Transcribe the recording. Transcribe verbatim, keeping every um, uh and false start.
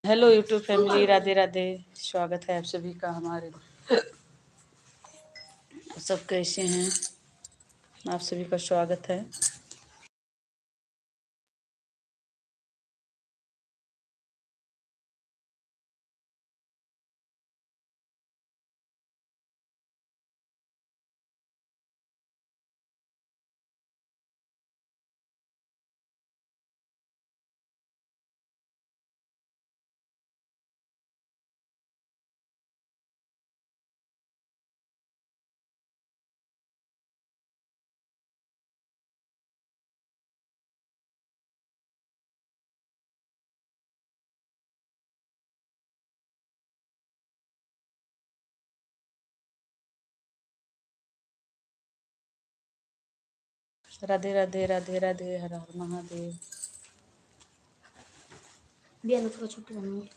Hello YouTube family, राधे राधे। स्वागत है आप सभी का हमारे। सब कैसे हैं? आप सभी का स्वागत है। राधे राधे, राधे राधे, हर हर महादेव। बिहान थोड़ा छुट्टी रहनी है।